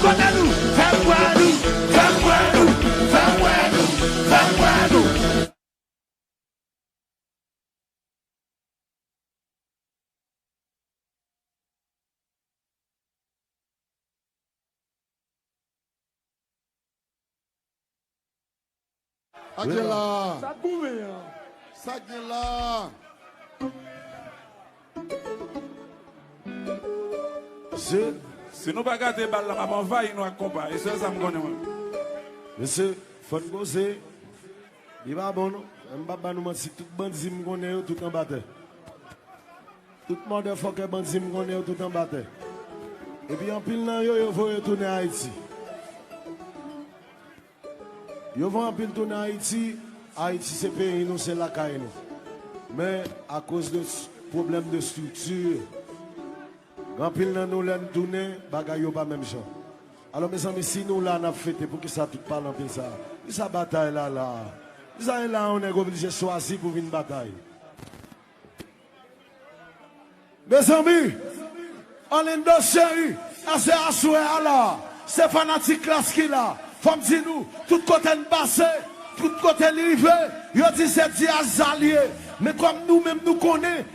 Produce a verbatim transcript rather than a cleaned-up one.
Kote nou? Fè m wè nou, fè m wè nou, fè m wè nou, fè m wè nou. Sa k gen la? Sa k goumen an? Sa k gen la? Se, si nou pa gade bal la, m ap anvayi nou ak konpa. E sèl sa m konnen, mwen. Mesye, fò n koze. Li pa bon, non. M p ap ba nou manti. Tout bandi m konnen yo, tout anba tè. Tout motherfucker bandi m konnen yo, tout anba tè. Epi anpil nan yo, yo voye tounen Ayiti. Yo voye anpil tounen Ayiti. Ayiti se peyi nou, se lakay nou. Men, akoz de s-, pwoblèm de estrikti, gen anpil nan nou, lè n tounen, bagay yo pa menm jan. Alò, mezanmi, si nou la, n ap fete, poukisa tout pale anpil sa? Poukisa batay la, la? Poukisa e la, yon nèg oblije chwazi pou vin batay? Mezanmi, Orlando cheri, a se aswè a la, se fanatik Klass ki la. Fò m di nou, tout kote n pase, tout kote n rive, yo di se Diaz sa l ye. Men kòm nou menm nou konnen,